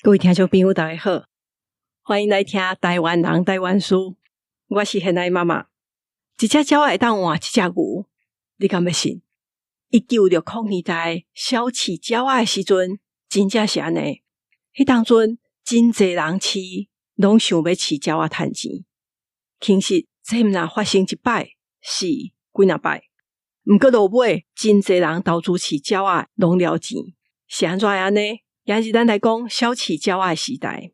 各位聽眾朋友，大家好，歡迎來聽台灣人台灣事。我是現代媽媽。一隻鳥仔會當換一隻牛，你敢欲信？1960年代痟飼鳥仔的時陣，真正是按呢。彼當陣真濟人飼，攏想欲飼鳥仔趁錢。其實這毋若發生一擺，是幾若擺。毋過落尾，真濟人投資飼鳥仔，攏了錢。是按怎會按呢？今日咱來講痟飼鳥仔的時代。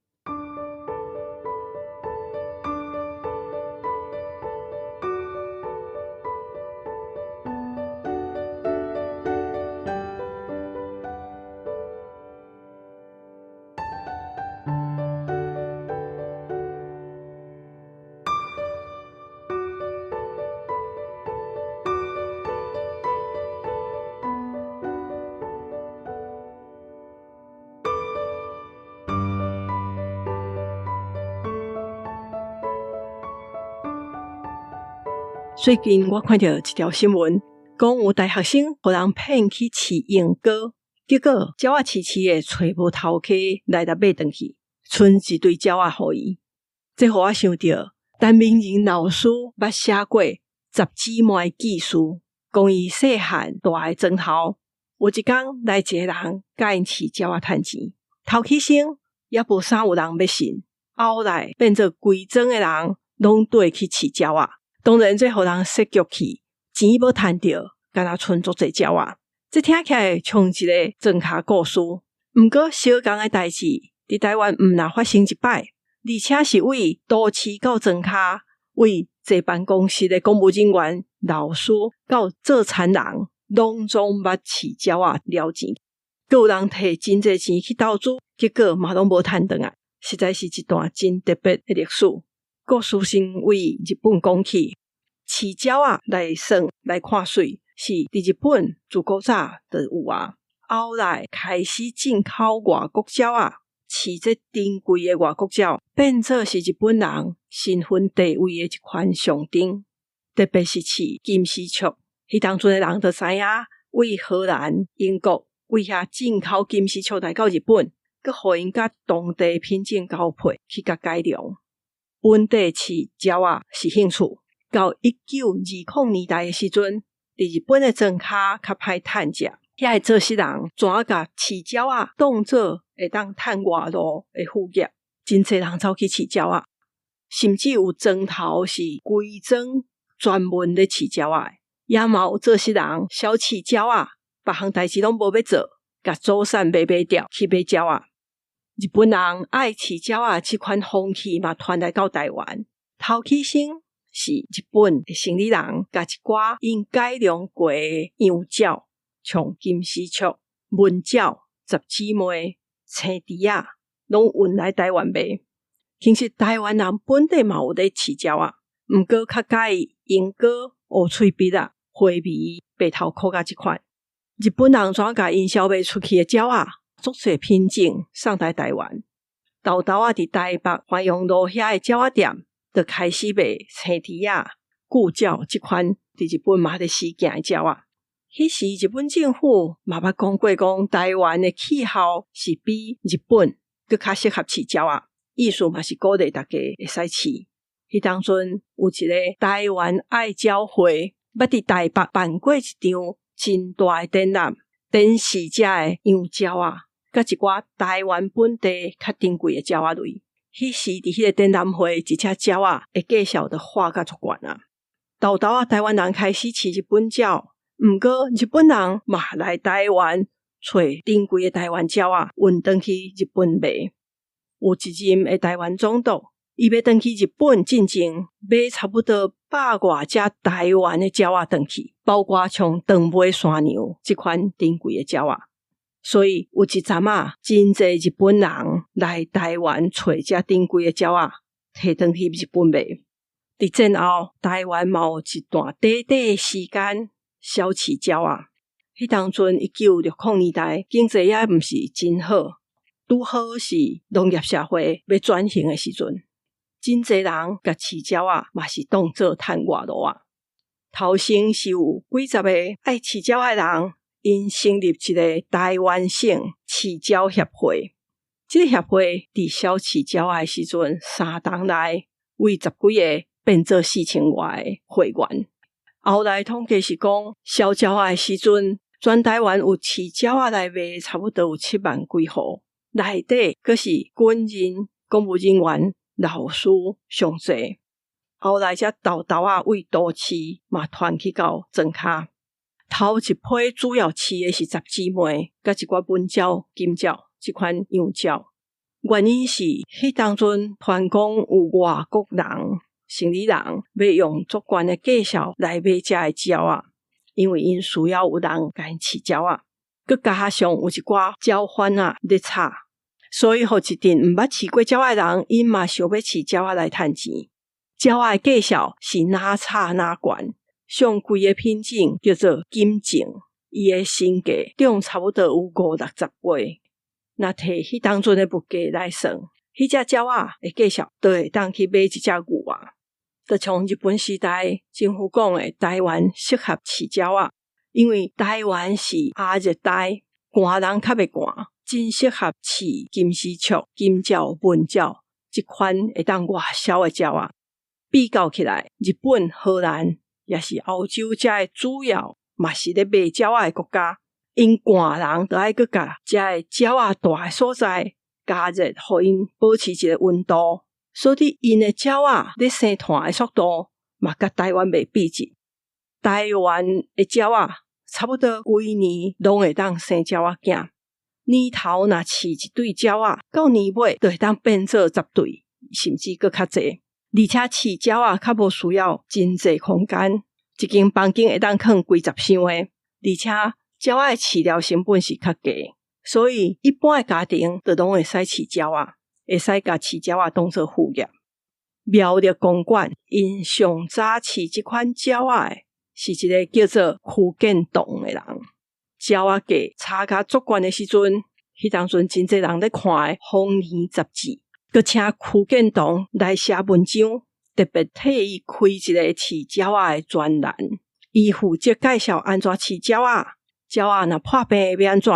最近我看著一條新聞，講有大學生予人騙去飼鸚哥，結果鳥仔飼飼的揣無頭家來共買轉去，賰一堆鳥仔予伊。這予我想著陳明仁老師捌寫過十姊妹記事，講伊細漢蹛佇莊頭，有一工來一個人共𪜶飼鳥仔趁錢，頭起先猶無啥有人欲信，後來變做規莊的人攏綴去飼鳥仔。當然，這予人設局去，錢無趁著，敢若賰足濟鳥仔。這聽起來像一個莊跤故事，毋過相仝的代誌，佇台灣毋若發生一擺，而且是為都市到莊跤，為坐辦公室的公務人員、老師到做田人，攏總捌飼鳥仔了錢，閣有人提真濟錢去投資，結果嘛攏無趁轉來，實在是一段真特別的歷史。故事先為日本講起，飼鳥仔來耍來看媠，是佇日本自古早就有啊。後來開始進口外國鳥仔，飼這珍貴的外國鳥，變做是日本人身份地位的一款象徵。特別是飼金絲雀，彼當陣的人就知影，為荷蘭、英國為遐進口金絲雀來到日本，閣予𪜶佮當地品種交配去共改良。本地飼鳥仔是興趣，到1920年代的時陣，佇日本的莊跤較歹趁食，遐的做事人怎啊共飼鳥仔當做會當趁外路的副業，真濟人走去飼鳥仔，甚至有莊頭是規莊專門咧飼鳥仔的，也嘛有做事人痟飼鳥仔，別項代誌攏無欲做，共祖產賣賣掉去買鳥仔。日本人愛飼鳥仔這款風氣嘛，傳來到台灣。頭起先是日本的生理人，共一寡𪜶改良過的洋鳥，像金絲雀、文鳥、十姊妹、青池仔，攏運來台灣賣。其實台灣人本地嘛有咧飼鳥仔，毋過較佮意鸚哥、烏喙筆仔、花麋、白頭鵠仔這款。日本人怎共𪜶銷賣出去的鳥仔，足濟品種送來台灣。沓沓仔佇台北繁榮路遐的鳥仔店，就開始賣青池仔、巨鳥這款佇日本嘛咧時行的鳥仔。彼時日本政府嘛捌講過，講台灣的氣候是比日本閣較適合飼鳥仔，意思嘛是鼓勵大家會使飼。彼當陣有一個台灣愛鳥會，捌佇台北辦過一場真大的展覽，展示遮的洋鳥仔，佮一寡台灣本地較珍貴的鳥仔類。彼時佇彼個展覽會，一隻鳥仔的價數就喊甲足懸啊！沓沓仔台灣人開始飼日本鳥，毋過日本人嘛來台灣揣珍貴的台灣鳥仔，運轉去日本賣。有一任的台灣總督，伊欲轉去日本進前，買差不多百外隻台灣的鳥仔轉去，包括像長尾山羊這款珍貴的鳥仔。所以有一陣仔，真濟日本人來台灣揣這珍貴的鳥仔，提轉去日本賣。佇戰後，台灣嘛有一段短短的時間痟飼鳥仔。彼當陣1960年代經濟猶毋是真好。拄好是農業社會欲轉型的時陣，真濟人共飼鳥仔嘛是當做趁外路仔。頭先是有幾十個愛飼鳥仔的人，𪜶成立一個台灣省飼鳥協會。這个協會佇銷飼鳥仔的時陣，3冬內為十幾个變做4千外个會員。後來統計是講，銷鳥仔的時陣，全台灣有飼鳥仔來賣，差不多有7萬幾戶，內底閣是軍人、公務人員、老師上濟。後來才沓沓仔為都市嘛傳去到莊跤。頭一批主要飼的是十姊妹，佮一寡文鳥、金鳥這款洋鳥。原因是彼當陣傳講有外國人、生理人欲用足懸的價數來買遮的鳥仔，因為𪜶需要有人共𪜶飼鳥仔，閣加上有一寡鳥販仔咧炒，所以予一陣毋捌飼過鳥仔的人，𪜶嘛想欲飼鳥仔來趁錢。鳥仔的價數是若炒若懸，上貴的品種叫做金靖，伊的身價漲差不多有五六十倍。若提彼當陣的物價來算，彼隻鳥仔的價數就會當去買一隻牛啊！就像日本時代政府講的，台灣適合飼鳥仔，因為台灣是亞熱帶，寒人較袂寒，真適合飼金絲雀、金鳥、文鳥這款會當外銷的鳥仔。比較起來，日本、荷蘭抑是歐洲遮的主要嘛是咧賣鳥仔的國家，𪜶寒人就愛閣共遮的鳥仔蹛的所在加熱，予𪜶保持一个溫度，所以𪜶的鳥仔咧生湠的速度嘛，佮台灣袂比一。台灣的鳥仔差不多規年攏會當生鳥仔囝，年頭若飼一對鳥仔，到年尾就會當變做10對，甚至閣較濟。而且飼鳥仔較無需要真濟空間，一間房間會當囥幾十箱的，而且鳥仔的飼料成本是較低，所以一般的家庭就攏會使飼鳥仔，會使共飼鳥仔當做副業。苗栗公館𪜶上早飼這款鳥仔的是一个叫做邱建棟的人。鳥仔價炒甲足懸的時陣，彼當陣真濟人咧看的《豐年雜誌》，閣請邱建棟來寫文章，特別替伊開一个飼鳥仔的專欄，伊負責介紹按怎飼鳥仔，鳥仔若破病欲按怎，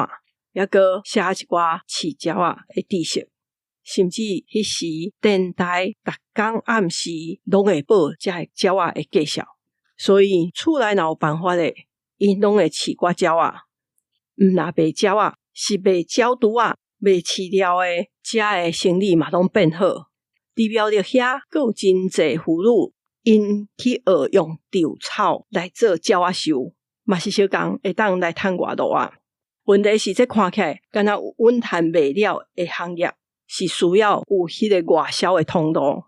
抑閣寫一寡飼鳥仔的知識。甚至彼時電台逐工暗時攏會報遮个鳥仔的介紹，所以厝內若有辦法的，𪜶攏會飼寡鳥仔。毋若賣鳥仔，是賣鳥櫥仔、賣飼料的，遮的生理嘛攏變好。佇苗栗遐，閣有真濟婦女，𪜶去學用稻草來做鳥仔岫，嘛是相仝會當來趁外路仔。問題是，這看起來敢若穩趁袂了的行業，是需要有彼个外銷的通路。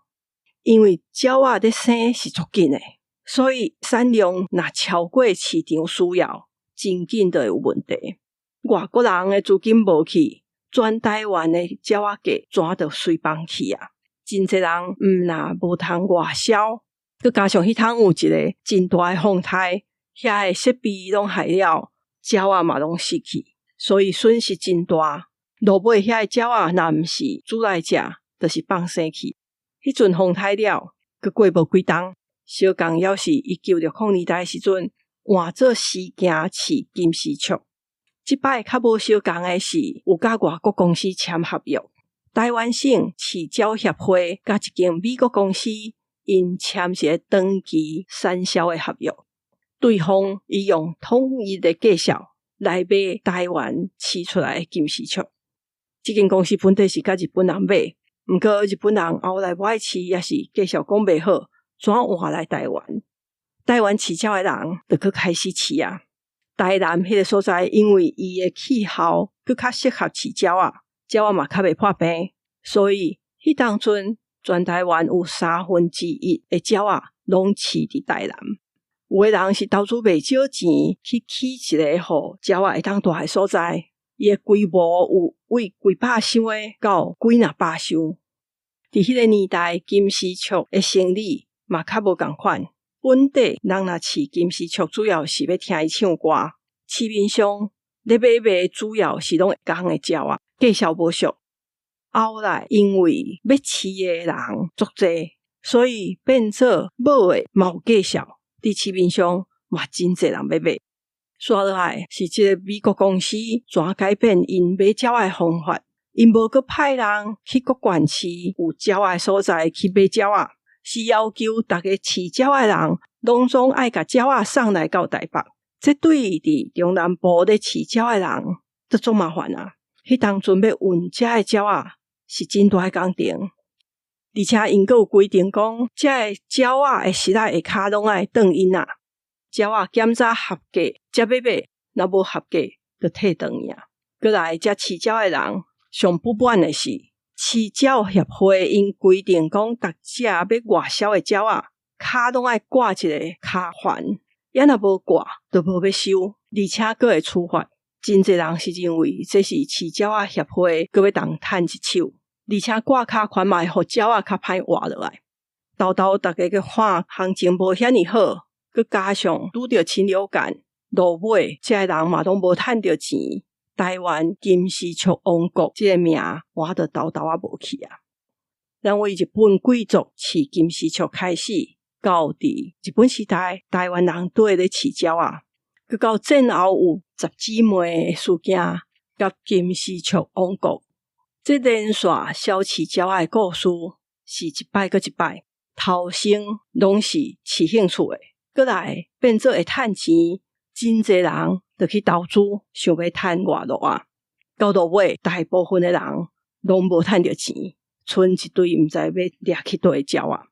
因為鳥仔咧生是足緊的，所以產量若超過市場需要，真緊就會有問題。外國人的資金無去，全台灣的鳥仔價怎就隨崩去啊？真濟人毋若無通外銷，閣加上彼冬有一个真大的風颱，遐的設備攏害了，鳥仔嘛攏死去，所以損失真大。落尾遐的鳥仔若毋是煮來食，就是放生去。彼陣風颱了，閣過無幾冬，相仝猶是1960年代的時陣，換做私營飼金絲雀。這擺較無相仝的是，有佮外國公司簽合約。台灣省飼鳥協會佮一間美國公司，𪜶簽一个長期產銷的合約，對方伊用統一的價數來買台灣飼出來的金絲雀。這間公司本底是佮日本人買，毋過日本人後來無愛飼，抑是價數講袂好，轉換來台灣。台灣飼鳥的人就閣開始飼啊。台南彼个所在，因為伊的氣候閣較適合飼鳥仔，鳥仔嘛較袂破病，所以彼當陣全台灣有1/3的鳥仔攏飼佇台南。有的人是投資袂少錢去起一个予鳥仔會當蹛的所在，伊的規模有為幾百箱的到幾若百箱。佇彼个年代，金絲雀的生理嘛較無仝款。本地人若飼金絲雀，主要是欲聽伊唱歌。市面上咧買賣主要是攏公的鳥仔，價數無俗。後來因為欲飼的人足濟，所以變做母的嘛有價數。佇市面上嘛真濟人欲買。煞落來是這个美國公司怎改變𪜶買鳥仔的方法？ 𪜶無閣派人去各縣市有鳥仔的所在去買鳥仔，是要求逐个飼鳥仔的人，攏總愛共鳥仔送來到台北。這對佇中南部咧飼鳥仔的人，都足麻煩啊！彼當陣欲運遮的鳥仔是真大的工程，而且𪜶閣有規定講，遮的鳥仔的爍仔下跤攏愛轉印仔，鳥仔檢查合格才欲買，若無合格就退轉去啊。閣來，遮飼鳥的人上不滿的是，飼鳥協會𪜶規定講，逐隻欲外銷的鳥仔，跤攏愛掛一个跤環，抑若無掛，就無欲收，而且閣會處罰。真濟人是認為這是飼鳥仔協會閣欲當趁一手，而且掛跤環嘛會予鳥仔較歹活落來。沓沓逐家閣看行情無遐爾好，閣加上拄著禽流感，落尾遮的人嘛攏無趁著錢。台灣金絲雀王國這个名，我就沓沓仔無去啊。咱為日本貴族飼金絲雀開始，到佇日本時代，台灣人綴咧飼鳥仔，閣到戰後有十姊妹的事件，佮金絲雀王國，這連續潲飼鳥仔的故事，是一擺閣一擺，頭先攏是飼興趣的，閣來變做會趁錢，真濟人就去投資，想欲趁外路仔。到落尾，大部分的人攏無趁著錢，賰一堆毋知欲掠去佗的鳥仔。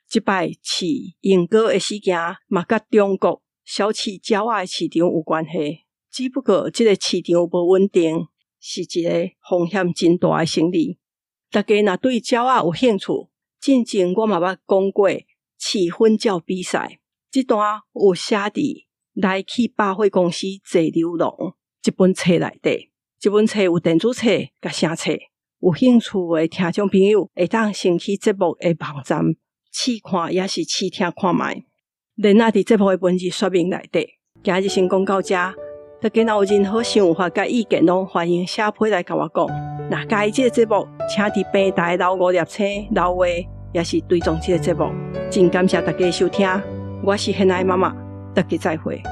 這擺飼鸚哥的事件，嘛佮中國潲飼鳥仔的市場有關係。只不過這个市場無穩定，是一个風險真大的生意。大家若對鳥仔有興趣，進前我嘛捌講過飼粉鳥比賽，這段有寫佇來去百貨公司濟流廊這本冊內底。這本冊有電子冊佮聲冊，有興趣的聽眾朋友會當先去節目的網站試看，抑是試聽看覓。連仔佇節目的文字說明內底。今日先講到遮，大家若有任何想法佮意見，攏歡迎寫批來共我講。若佮意這个節目，請佇平台留五粒星、留話，抑是追蹤這个節目。真感謝大家收聽，我是現愛媽媽，大家再會。